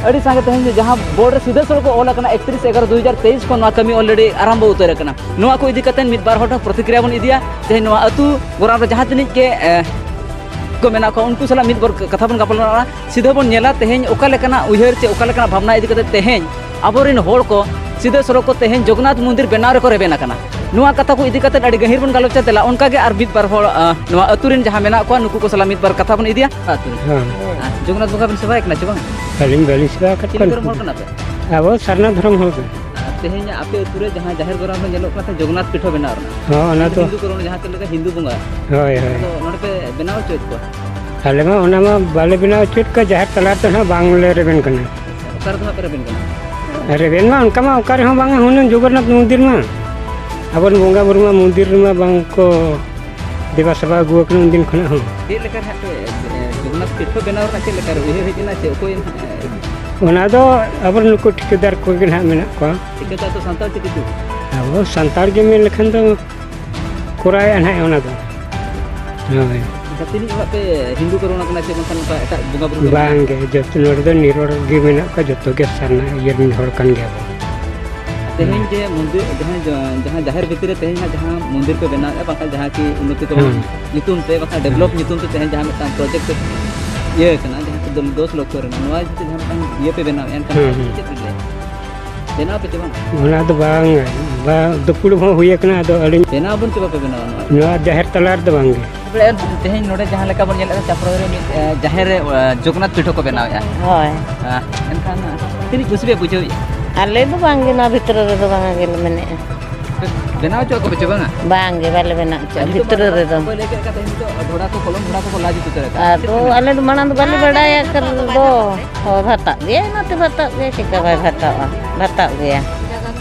ᱟᱹᱰᱤ ᱥᱟᱸᱜᱮ ᱛᱮᱦᱮᱧ ᱡᱟᱦᱟᱸ ᱵᱳᱨᱰ ᱨᱮ ᱥᱤᱫᱷᱟᱹ ᱥᱚᱲᱚᱠ ᱠᱚ ᱚᱞ ᱟᱠᱟᱱᱟ, ᱮᱠᱛᱨᱤᱥ ᱮᱜᱟᱨᱚ ᱫᱩ ᱦᱟᱡᱟᱨ ᱛᱮᱭᱤᱥ ᱠᱷᱚᱱ ᱱᱚᱣᱟ ᱠᱟᱹᱢᱤ already ᱟᱨᱟᱢᱵᱚ ᱩᱛᱟᱹᱨ ᱟᱠᱟᱱᱟ᱾ ᱱᱚᱣᱟ ᱠᱚ ᱤᱫᱤ ᱠᱟᱛᱮ ᱢᱤᱫ ᱵᱟᱨ ᱦᱚᱲ ᱴᱷᱮᱱ ᱯᱨᱚᱛᱤᱠᱨᱤᱭᱟ ᱵᱚᱱ ᱤᱫᱤᱭᱟ᱾ ᱛᱮᱦᱮᱧ ᱱᱚᱣᱟ ᱟᱹᱛᱩ ᱜᱚᱨᱟᱢ ᱨᱮ ᱡᱟᱦᱟᱸ ᱛᱤᱱᱟᱹᱜ ᱜᱮ, ᱮ, ᱠᱚ ᱢᱮᱱᱟᱜ ᱠᱚᱣᱟ, ᱩᱱᱠᱩ ᱥᱟᱞᱟᱜ ᱢᱤᱫ ᱵᱟᱨ ᱠᱟᱛᱷᱟ ᱵᱚᱱ ᱜᱟᱯᱟᱞᱢᱟᱨᱟᱜᱼᱟ᱾ ᱥᱤᱫᱷᱟᱹ ᱵᱚᱱ ᱧᱮᱞᱟ ᱛᱮᱦᱮᱧ ᱚᱠᱟ ᱞᱮᱠᱟᱱᱟᱜ ᱩᱭᱦᱟᱹᱨ ᱪᱮ ᱚᱠᱟ ᱞᱮᱠᱟᱱᱟᱜ ᱵᱷᱟᱵᱽᱱᱟ ᱤᱫᱤ ᱠᱟᱛᱮ ᱛᱮᱦᱮᱧ ᱟᱵᱚᱨᱮᱱ ᱦᱚᱲ ᱠᱚ ᱥᱤᱫᱷᱟᱹ ᱥᱚᱲᱚᱠ ᱠᱚ ᱛᱮᱦᱮᱧ ᱡᱚᱜᱚᱱᱱᱟᱛᱷ ᱢᱚᱱᱫᱤᱨ ᱵᱮᱱᱟᱣ ᱨᱮᱠᱚ ᱨᱮᱵᱮᱱ ᱟᱠᱟᱱᱟ᱾ ᱱᱚᱣᱟ ᱠᱟᱛᱷᱟ ᱠᱚ ᱤᱫᱤ ᱠᱟᱛᱮ ᱟᱹᱰᱤ ᱜᱟᱹᱦᱤᱨ ᱵᱚᱱ ᱜᱟᱞᱚᱪᱟ᱾ ᱫᱮᱞᱟ, ᱚᱱᱠᱟ ᱜᱮ ᱟᱨ ᱢᱤᱫ ᱵᱟᱨ ᱦᱚᱲ, ᱟᱸ, ᱱᱚᱣᱟ ᱟᱹᱛᱩ ᱨᱮᱱ ᱡᱟᱦᱟᱸ ᱢᱮᱱᱟᱜ ᱠᱚᱣᱟ, ᱱᱩᱠᱩ ᱠᱚ ᱥᱟᱞᱟᱜ ᱢᱤᱫ ᱵᱟᱨ ᱠᱟᱛᱷᱟ ᱵᱚᱱ ᱤᱫᱤᱭᱟ᱾ ᱟᱹᱛᱩ ᱨᱮ᱾ ᱦᱮᱸ᱾ ᱟᱸ, ᱡᱚᱜᱚᱱᱱᱟᱛᱷ ᱵᱚᱸᱜᱟ ᱵᱮᱱ ᱥᱮᱵᱟᱭᱮ ᱠᱟᱱᱟ ᱪᱮ ᱵᱟᱝ? ᱟᱹᱞᱤᱧ ᱵᱟᱹᱞᱤᱧ ᱥᱮᱵᱟ ᱟᱠᱟᱫ ᱪᱤᱞᱤ ᱠᱚᱣᱟ᱾ ᱫᱷᱚᱨᱚᱢ ᱦᱚᱲ ᱠᱟᱱᱟ ᱯᱮ? ᱟᱵᱚ ᱥᱟᱨᱱᱟ ᱫᱷᱚᱨᱚᱢ ᱦᱚᱲ ᱠᱟᱱᱟ᱾ ᱟᱨ ᱛᱮᱦᱮᱧ ᱟᱯᱮ ᱟᱹᱛᱩ ᱨᱮ ᱡᱟᱦᱟᱸ ᱡᱟᱦᱮᱨ ᱜᱚᱨᱟᱢ ᱨᱮ ᱧᱮᱞᱚᱜ ᱠᱟᱱᱟ ᱥᱮ ᱡᱚᱜᱚᱱᱱᱟᱛᱷ ᱯᱤᱴᱷᱟᱹ ᱵᱮᱱᱟᱣ ᱨᱮᱱᱟᱜ, ᱦᱚᱸ, ᱚᱱᱟ ᱫᱚ ᱦᱤᱱᱫᱩ ᱠᱚ ᱨᱚᱲ ᱡᱟᱦᱟᱸ ᱪᱮᱫ ᱞᱮᱠᱟ ᱦᱤᱱᱫᱩ ᱵᱚᱸᱜᱟ, ᱦᱳᱭ, ᱦᱳᱭ᱾ ᱟᱫᱚ ᱱᱚᱰᱮ ᱯᱮ ᱵᱮᱱᱟᱣ ᱦᱚᱪᱚᱭᱮᱫ ᱠᱚᱣᱟ? ᱟᱞᱮ ᱢᱟ ᱚᱱᱟ ᱢᱟ ᱵᱟᱞᱮ ᱵᱮᱱᱟᱣ ᱦᱚᱪᱚᱭᱮᱫ ᱠᱚᱣᱟ, ᱡᱟᱦᱮᱨ ᱛᱟᱞᱟ ᱨᱮᱫᱚ ᱱᱟᱦᱟᱜ ᱵᱟᱝᱞᱮ ᱨᱮᱵᱮᱱ ᱠᱟᱱᱟ᱾ ᱚᱠᱟ ᱨᱮᱫᱚ ᱦᱟᱸᱜ ᱯᱮ ᱨᱮᱵᱮᱱ ᱠᱟᱱᱟ? ᱨᱮᱵᱮᱱ ᱢᱟ ᱚᱱᱠᱟ ᱢᱟ ᱚᱠᱟ ᱨᱮᱦᱚᱸ ᱵᱟᱝᱟ, ᱦᱩᱱᱟᱹᱝ ᱡᱚᱜᱚᱱᱱᱟᱛᱷ ᱢᱚᱱᱫᱤᱨ ᱢᱟ, ᱟᱵᱚᱨᱮᱱ ᱵᱚᱸᱜᱟ ᱵᱩᱨᱩ ᱢᱟ ᱢᱚᱱᱫᱤᱨ ᱨᱮᱢᱟ ᱵᱟᱝ ᱠᱚ ᱫᱮᱵᱟ ᱥᱮᱵᱟ ᱟᱹᱜᱩ ᱟᱠᱟᱱᱟ ᱩᱱᱫᱤᱱ ᱠᱷᱚᱱᱟᱜ ᱦᱚᱸ᱾ ᱪᱮᱫ ᱞᱮᱠᱟ ᱦᱟᱸᱜ ᱯᱮ, ᱮ, ᱡᱚᱜᱚᱱᱱᱟᱛᱷ ᱯᱤᱴᱷᱟᱹ ᱵᱮᱱᱟᱣ ᱨᱮᱱᱟᱜ ᱪᱮᱫ ᱞᱮᱠᱟ ᱨᱮ ᱩᱭᱦᱟᱹᱨ ᱦᱮᱡ ᱮᱱᱟ, ᱪᱮ ᱚᱠᱚᱭ ᱦᱟᱸᱜ, ᱮ, ᱚᱱᱟ ᱫᱚ ᱟᱵᱚᱨᱮᱱ ᱱᱩᱠᱩ ᱴᱷᱤᱠᱟᱹᱫᱟᱨ ᱠᱚᱜᱮ ᱱᱟᱦᱟᱜ ᱢᱮᱱᱟᱜ ᱠᱚᱣᱟ᱾ ᱴᱷᱤᱠᱟᱹᱫᱟᱨ ᱫᱚ ᱥᱟᱱᱛᱟᱲ ᱪᱤᱠᱤ ᱛᱮ? ᱟᱵᱚ ᱥᱟᱱᱛᱟᱲ ᱜᱮ ᱢᱮᱱ ᱞᱮᱠᱷᱟᱱ ᱫᱚ ᱠᱚᱨᱟᱣᱮᱫᱼᱟ ᱱᱟᱦᱟᱜ ᱚᱱᱟ ᱫᱚ᱾ ᱦᱳᱭ᱾ ᱟᱪᱪᱷᱟ, ᱛᱤᱱᱟᱹᱜ ᱚᱲᱟᱜ ᱯᱮ ᱦᱤᱱᱫᱩ ᱠᱚ ᱨᱚᱲ ᱠᱟᱱᱟ ᱪᱮ ᱵᱟᱝᱠᱷᱟᱱ ᱚᱱᱠᱟ ᱮᱴᱟᱜ ᱵᱚᱸᱜᱟ ᱵᱩᱨᱩ ᱠᱚ ᱢᱮᱱᱟᱜᱼᱟ? ᱵᱟᱝ ᱜᱮ, ᱡᱚᱛᱚ ᱱᱚᱰᱮ ᱫᱚ ᱱᱤᱨᱚᱲ ᱜᱮ ᱢᱮᱱᱟᱜ ᱠᱚᱣᱟ, ᱡᱚᱛᱚ ᱜᱮ ᱥᱟᱨᱱᱟ ᱤᱭᱟᱹ ᱨᱮᱱ ᱦᱚᱲ ᱠᱟᱱ ᱜᱮᱭᱟ ᱵᱚᱱ᱾ ᱛᱮᱦᱮᱧ ᱦᱩᱸ᱾ ᱡᱮ ᱢᱚᱱᱫᱤᱨ, ᱡᱟᱦᱟᱸ ᱡᱟ-, ᱡᱟᱦᱟᱸ ᱡᱟᱦᱮᱨ ᱵᱷᱤᱛᱤᱨ ᱨᱮ ᱛᱮᱦᱮᱧ ᱦᱟᱸᱜ ᱡᱟᱦᱟᱸ ᱢᱚᱱᱫᱤᱨ ᱯᱮ ᱵᱮᱱᱟᱣᱮᱫᱼᱟ, ᱵᱟᱝᱠᱷᱟᱱ ᱡᱟᱦᱟᱸ ᱠᱤ ᱩᱱᱱᱚᱛᱤ ᱠᱚ ᱦᱩᱸ᱾ ᱧᱩᱛᱩᱢ ᱛᱮ, ᱵᱟᱝᱠᱷᱟᱱ ᱦᱩᱸ᱾ ᱰᱮᱵᱷᱞᱚᱯ ᱧᱩᱛᱩᱢ ᱛᱮ ᱛᱮᱦᱮᱧ ᱡᱟᱦᱟᱸ ᱢᱤᱫᱴᱟᱝ ᱯᱨᱚᱡᱮᱠᱴ ᱤᱭᱟᱹ ᱠᱟᱱᱟ, ᱡᱟᱦᱟᱸ ᱠᱤ ᱫᱚᱥ ᱞᱚᱠᱠᱷᱚ ᱨᱮᱱᱟᱜ ᱱᱚᱣᱟ ᱡᱩᱫᱤ ᱡᱟᱦᱟᱸ ᱢᱤᱫᱴᱟᱝ ᱤᱭᱟᱹ ᱯᱮ ᱵᱮᱱᱟᱣᱮᱫᱼᱟ, ᱮᱱᱠᱷᱟᱱ ᱦᱩᱸ, ᱦᱩᱸ᱾ ᱪᱮᱫ ᱯᱮ ᱞᱟᱹᱭᱟ? ᱵᱮᱱᱟᱣ ᱯᱮ ᱪᱮ ᱵᱟᱝ? ᱚᱱᱟ ᱫᱚ ᱵᱟᱝ, ᱵᱟᱝ, ᱫᱩᱯᱲᱩᱵ ᱦᱚᱸ ᱦᱩᱭ ᱟᱠᱟᱱᱟ, ᱟᱫᱚ ᱟᱹᱞᱤᱧ ᱵᱮᱱᱟᱣ ᱟᱵᱚᱱ ᱪᱮ ᱵᱟᱯᱮ ᱵᱮᱱᱟᱣᱟ ᱱᱚᱣᱟ? ᱱᱚᱣᱟ ᱡᱟᱦᱮᱨ ᱛᱟᱞᱟ ᱨᱮᱫᱚ ᱵᱟᱝ ᱜᱮ᱾ ᱛᱮᱦᱮᱧ ᱱᱚᱰᱮ ᱡᱟᱦᱟᱸ ᱞᱮᱠᱟ ᱵᱚᱱ ᱧᱮᱞᱮᱫ ᱠᱟᱱᱟ, ᱪᱟᱯᱲᱚ ᱨᱮ ᱢᱤᱫ, ᱮ, ᱡᱟᱦᱮᱨ ᱨᱮ, ᱮ, ᱡᱚᱜᱚᱱᱱᱟᱛᱷ ᱯᱤᱴᱷᱟᱹ ᱠᱚ ᱵᱮᱱᱟᱣᱮᱫᱼᱟ᱾ ᱦᱳᱭ᱾ ᱮ, ᱮᱱᱠᱷᱟᱱ ᱛᱤᱱᱟᱹᱜ ᱠᱩᱥᱤ ᱯᱮ ᱵᱩᱡᱷᱟᱹᱣᱮᱫᱼᱟ? ᱟᱞᱮ ᱫᱚ ᱵᱟᱝ ᱜᱮ, ᱱᱚᱣᱟ ᱵᱷᱤᱛᱨᱤ ᱨᱮᱫᱚ ᱵᱟᱝ ᱜᱮᱞᱮ ᱢᱮᱱᱮᱫᱼᱟ᱾ ᱵᱮᱱᱟᱣ ᱦᱚᱪᱚ ᱟᱠᱚ ᱯᱮ ᱪᱮ ᱵᱟᱝᱟ? ᱵᱟᱝ ᱜᱮ, ᱵᱟᱞᱮ ᱵᱮᱱᱟᱣ ᱦᱚᱪᱚᱜᱼᱟ, ᱟᱨ ᱱᱤᱛᱚᱜ ᱵᱷᱤᱛᱨᱤ ᱢᱟ ᱨᱮᱫᱚ᱾ ᱚᱠᱚᱭ ᱞᱟᱹᱭ ᱠᱮᱫ ᱞᱮᱠᱟ, ᱛᱮᱦᱮᱧ ᱱᱤᱛᱚᱜ ᱰᱷᱚᱲᱟ ᱠᱚ, ᱠᱚᱞᱚᱢ ᱰᱷᱚᱲᱟ ᱠᱚᱠᱚ ᱞᱟ ᱡᱩᱛ ᱩᱛᱟᱹᱨ ᱟᱠᱟᱫᱼᱟ᱾ ᱟᱫᱚ ᱪᱮᱫ ᱯᱮ ᱢᱮᱱᱟ? ᱟᱞᱮ ᱫᱚ ᱢᱟᱲᱟᱝ ᱫᱚ ᱵᱟᱞᱮ ᱵᱟᱰᱟᱭᱟ ᱠᱟᱨᱚᱱ ᱫᱚ᱾ ᱦᱳᱭ, ᱵᱷᱟᱛᱟᱜ ᱜᱮᱭᱟ, ᱚᱱᱟᱛᱮ ᱵᱷᱟᱛᱟᱜ ᱜᱮᱭᱟ, ᱪᱮᱠᱟ ᱵᱟᱭ ᱵᱷᱟᱛᱟᱜᱼᱟ? ᱵᱷᱟᱛᱟᱜ ᱜᱮᱭᱟ᱾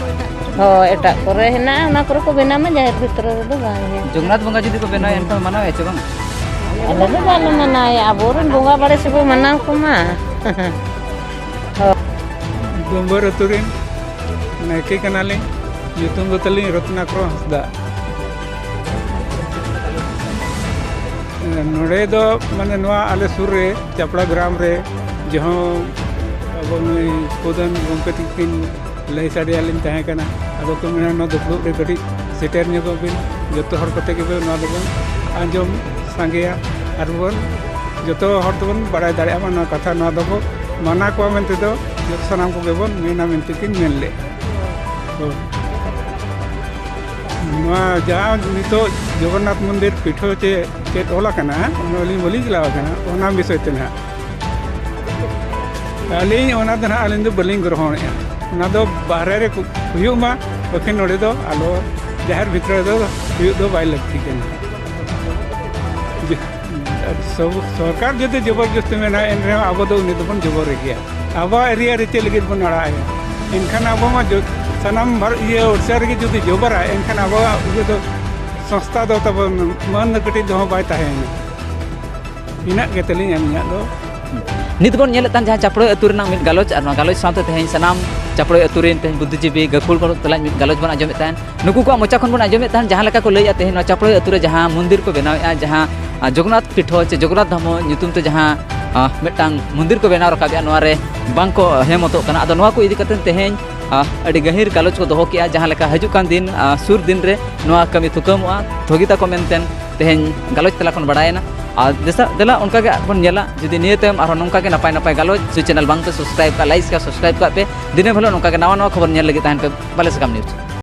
ᱦᱳᱭ, ᱮᱴᱟᱜ ᱠᱚᱨᱮ ᱦᱮᱱᱟᱜᱼᱟ, ᱚᱱᱟ ᱠᱚᱨᱮ ᱠᱚ ᱵᱮᱱᱟᱣ ᱢᱟ, ᱡᱟᱦᱮᱨ ᱵᱷᱤᱛᱨᱤ ᱨᱮᱫᱚ ᱵᱟᱝ ᱜᱮ᱾ ᱡᱚᱜᱚᱱᱱᱟᱛᱷ ᱵᱚᱸᱜᱟ ᱡᱩᱫᱤ ᱠᱚ ᱵᱮᱱᱟᱣᱟ, ᱮᱱᱠᱷᱟᱱ ᱢᱟᱱᱟᱣᱮᱫᱼᱟ ᱪᱮ ᱵᱟᱝᱟ? ᱟᱞᱮ ᱫᱚ ᱵᱟᱞᱮ ᱢᱟᱱᱟᱣᱮᱫᱼᱟ, ᱟᱵᱚᱨᱮᱱ ᱵᱚᱸᱜᱟ ᱵᱟᱲᱮ ᱥᱮᱵᱚ ᱢᱟᱱᱟᱣ ᱠᱚᱢᱟ᱾ ᱦᱳᱭ᱾ ᱰᱩᱢᱵᱟᱹᱨ ᱟᱹᱛᱩ ᱨᱮᱱ ᱱᱟᱭᱠᱮ ᱠᱟᱱᱟᱞᱤᱧ᱾ ᱧᱩᱛᱩᱢ ᱫᱚ ᱛᱟᱹᱞᱤᱧ ᱨᱚᱛᱱᱟᱠᱚᱨ ᱦᱟᱸᱥᱫᱟ᱾ ᱱᱚᱰᱮ ᱫᱚ ᱢᱟᱱᱮ ᱱᱚᱣᱟ ᱟᱞᱮ ᱥᱩᱨ ᱨᱮ ᱪᱟᱯᱲᱟ ᱜᱨᱟᱢ ᱨᱮ ᱡᱟᱦᱟᱸ ᱟᱵᱚ ᱱᱩᱭ ᱠᱚᱫᱚᱱ ᱜᱚᱢᱠᱮ ᱛᱤᱠᱤᱱ ᱞᱟᱹᱭ ᱥᱟᱰᱮᱭᱟᱞᱤᱧ ᱛᱟᱦᱮᱸ ᱠᱟᱱᱟ᱾ ᱟᱫᱚ ᱠᱚ ᱢᱮᱱᱟ, "ᱱᱚᱣᱟ ᱫᱩᱯᱲᱩᱵ ᱨᱮ ᱠᱟᱹᱴᱤᱡ ᱥᱮᱴᱮᱨ ᱧᱚᱜᱚᱜ ᱵᱤᱱ, ᱡᱚᱛᱚ ᱦᱚᱲ ᱠᱚᱛᱮ ᱜᱮᱵᱚᱱ ᱱᱚᱣᱟ ᱫᱚᱵᱚᱱ ᱟᱸᱡᱚᱢ ᱥᱟᱸᱜᱮᱭᱟ ᱟᱨ ᱵᱚᱱ ᱡᱚᱛᱚ ᱦᱚᱲ ᱛᱮᱵᱚᱱ ᱵᱟᱲᱟᱭ ᱫᱟᱲᱮᱭᱟᱜ ᱢᱟ ᱱᱚᱣᱟ ᱠᱟᱛᱷᱟ, ᱱᱚᱣᱟ ᱫᱚᱵᱚ ᱢᱟᱱᱟ ᱠᱚᱣᱟ ᱢᱮᱱᱛᱮ ᱫᱚ ᱡᱚᱛᱚ ᱥᱟᱱᱟᱢ ᱠᱚᱜᱮ ᱵᱚᱱ ᱢᱮᱱᱟ" ᱢᱮᱱᱛᱮ ᱠᱤᱱ ᱢᱮᱱ ᱞᱮᱫ᱾ ᱦᱳᱭ᱾ ᱱᱚᱣᱟ ᱡᱟᱦᱟᱸ ᱱᱤᱛᱚᱜ ᱡᱚᱜᱚᱱᱱᱟᱛᱷ ᱢᱚᱱᱫᱤᱨ ᱯᱤᱴᱷᱟᱹ ᱪᱮ ᱪᱮᱫ ᱚᱞ ᱟᱠᱟᱱᱟ, ᱚᱱᱟ ᱟᱹᱞᱤᱧ ᱵᱟᱹᱞᱤᱧ ᱪᱟᱞᱟᱣ ᱟᱠᱟᱱᱟ, ᱚᱱᱟ ᱵᱤᱥᱚᱭ ᱛᱮ ᱱᱟᱦᱟᱜ᱾ ᱟᱹᱞᱤᱧ ᱚᱱᱟ ᱫᱚ ᱱᱟᱦᱟᱜ ᱟᱹᱞᱤᱧ ᱫᱚ ᱵᱟᱹᱞᱤᱧ ᱜᱨᱚᱦᱚᱱᱮᱜᱼᱟ᱾ ᱚᱱᱟ ᱫᱚ ᱵᱟᱦᱨᱮ ᱨᱮ ᱠᱚ ᱦᱩᱭᱩᱜ ᱢᱟ, ᱵᱟᱠᱷᱟᱱ ᱱᱚᱰᱮ ᱫᱚ ᱟᱞᱚ, ᱡᱟᱦᱮᱨ ᱵᱷᱤᱛᱨᱤ ᱨᱮᱫᱚ ᱦᱩᱭᱩᱜ ᱫᱚ ᱵᱟᱭ ᱞᱟᱹᱠᱛᱤ ᱠᱟᱱᱟ᱾ ᱡᱮ, ᱥᱚᱵ-, ᱥᱚᱨᱠᱟᱨ ᱡᱩᱫᱤ ᱡᱚᱵᱚᱨᱡᱚᱥᱛᱤ ᱢᱮᱱᱟᱭ, ᱮᱱ ᱨᱮᱦᱚᱸ ᱟᱵᱚ ᱫᱚ ᱩᱱᱤ ᱫᱚᱵᱚᱱ ᱡᱚᱵᱚᱨᱮ ᱜᱮᱭᱟ᱾ ᱟᱵᱚᱣᱟᱜ ᱮᱨᱤᱭᱟ ᱨᱮ ᱪᱮᱫ ᱞᱟᱹᱜᱤᱫ ᱵᱚᱱ ᱟᱲᱟᱜ ᱟᱭᱟ? ᱮᱱᱠᱷᱟᱱ ᱟᱵᱚ ᱢᱟ ᱡᱚ-, ᱥᱟᱱᱟᱢ ᱵᱷᱟᱨ-, ᱤᱭᱟᱹ ᱳᱰᱤᱥᱟ ᱨᱮᱜᱮ ᱡᱩᱫᱤ ᱡᱚᱵᱚᱨᱟᱭ, ᱮᱱᱠᱷᱟᱱ ᱟᱵᱚᱣᱟᱜ ᱤᱭᱟᱹ ᱫᱚ ᱥᱚᱝᱥᱛᱷᱟ ᱫᱚ ᱛᱟᱵᱚᱱ ᱢᱟᱹᱱ ᱫᱚ ᱠᱟᱹᱴᱤᱡ ᱫᱚᱦᱚ ᱵᱟᱭ ᱛᱟᱦᱮᱸᱭᱮᱱᱟ᱾ ᱤᱱᱟᱹᱜ ᱜᱮ ᱛᱟᱹᱞᱤᱧ ᱟᱹᱞᱤᱧᱟᱜ ᱫᱚ᱾ ᱱᱤᱛ ᱵᱚᱱ ᱧᱮᱞᱮᱫ ᱛᱟᱦᱮᱱ ᱡᱟᱦᱟᱸ ᱪᱟᱯᱲᱳᱭ ᱟᱹᱛᱩ ᱨᱮᱱᱟᱜ ᱢᱤᱫ ᱜᱟᱞᱚᱪ, ᱟᱨ ᱱᱚᱣᱟ ᱜᱟᱞᱚᱪ ᱥᱟᱶᱛᱮ ᱛᱮᱦᱮᱧ ᱥᱟᱱᱟᱢ ᱪᱟᱯᱲᱳᱭ ᱟᱹᱛᱩ ᱨᱮᱱ ᱛᱮᱦᱮᱧ ᱵᱩᱫᱽᱫᱷᱤᱡᱤᱵᱤ ᱜᱟᱹᱠᱷᱩᱲ ᱠᱚ ᱛᱟᱞᱟᱧ ᱢᱤᱫ ᱜᱟᱞᱚᱪ ᱵᱚᱱ ᱟᱸᱡᱚᱢᱮᱫ ᱛᱟᱦᱮᱱ᱾ ᱱᱩᱠᱩ ᱠᱚᱣᱟᱜ ᱢᱚᱪᱟ ᱠᱷᱚᱱ ᱵᱚᱱ ᱟᱸᱡᱚᱢᱮᱫ ᱛᱟᱦᱮᱱ ᱡᱟᱦᱟᱸ ᱞᱮᱠᱟ ᱠᱚ ᱞᱟᱹᱭᱮᱫᱼᱟ, ᱛᱮᱦᱮᱧ ᱱᱚᱣᱟ ᱪᱟᱯᱲᱳᱭ ᱟᱹᱛᱩ ᱨᱮ ᱡᱟᱦᱟᱸ ᱢᱚᱱᱫᱤᱨ ᱠᱚ ᱵᱮᱱᱟᱣᱮᱫᱼᱟ, ᱡᱟᱦᱟᱸ, ᱟ, ᱡᱚᱜᱚᱱᱱᱟᱛᱷ ᱯᱤᱴᱷᱚ ᱪᱮ ᱡᱚᱜᱚᱱᱱᱟᱛᱷ ᱫᱷᱟᱢᱚ ᱧᱩᱛᱩᱢ ᱛᱮ ᱡᱟᱦᱟᱸ, ᱟ, ᱢᱤᱫᱴᱟᱝ ᱢᱚᱱᱫᱤᱨ ᱠᱚ ᱵᱮᱱᱟᱣ ᱨᱟᱠᱟᱵᱮᱫᱼᱟ, ᱱᱚᱣᱟ ᱨᱮ ᱵᱟᱝ ᱠᱚ ᱦᱮᱢᱚᱛᱚᱜ ᱠᱟᱱᱟ᱾ ᱟᱫᱚ ᱱᱚᱣᱟ ᱠᱚ ᱤᱫᱤ ᱠᱟᱛᱮ ᱛᱮᱦᱮᱧ, ᱟ, ᱟᱹᱰᱤ ᱜᱟᱹᱦᱤᱨ ᱜᱟᱞᱚᱪ ᱠᱚ ᱫᱚᱦᱚ ᱠᱮᱫᱼᱟ, ᱡᱟᱦᱟᱸ ᱞᱮᱠᱟ ᱦᱤᱡᱩᱜ ᱠᱟᱱ ᱫᱤᱱ, ᱟ, ᱥᱩᱨ ᱫᱤᱱ ᱨᱮ ᱱᱚᱣᱟ ᱠᱟᱹᱢᱤ ᱛᱷᱩᱠᱟᱹᱢᱚᱜᱼᱟ, ᱛᱷᱚᱜᱤ ᱛᱟᱠᱚ ᱢᱮᱱᱛᱮ ᱛᱮᱦᱮᱧ ᱜᱟᱞᱚᱪ ᱛᱟᱞᱟ ᱠᱷᱚᱱ ᱵᱟᱲᱟᱭᱮᱱᱟ᱾ ᱟᱨ ᱫᱮᱥᱟ ᱫᱮᱞᱟ ᱚᱱᱠᱟ ᱜᱮ ᱵᱚᱱ ᱧᱮᱞᱟ᱾ ᱡᱩᱫᱤ ᱱᱤᱭᱟᱹ ᱛᱟᱭᱚᱢ ᱟᱨᱦᱚᱸ ᱱᱚᱝᱠᱟ ᱜᱮ ᱱᱟᱯᱟᱭ ᱱᱟᱯᱟᱭ ᱜᱟᱞᱚᱪ, ᱥᱩᱭ ᱪᱮᱱᱮᱞ ᱵᱟᱝ ᱯᱮ ᱥᱟᱵᱥᱠᱨᱟᱭᱤᱵ ᱠᱟᱜ, ᱞᱟᱭᱤᱠ ᱠᱟᱜ, ᱥᱟᱵᱥᱠᱨᱟᱭᱤᱵ ᱠᱟᱜ ᱯᱮ᱾ ᱫᱤᱱᱟᱹᱢ ᱦᱤᱞᱳᱜ ᱱᱚᱝᱠᱟ ᱜᱮ ᱱᱟᱣᱟ ᱱᱟᱣᱟ ᱠᱷᱚᱵᱚᱨ ᱧᱮᱞ ᱞᱟᱹᱜᱤᱫ ᱛᱟᱦᱮᱱ ᱯᱮ ᱵᱟᱞᱮ ᱥᱟᱠᱟᱢ ᱱᱤᱭᱩᱡᱽ᱾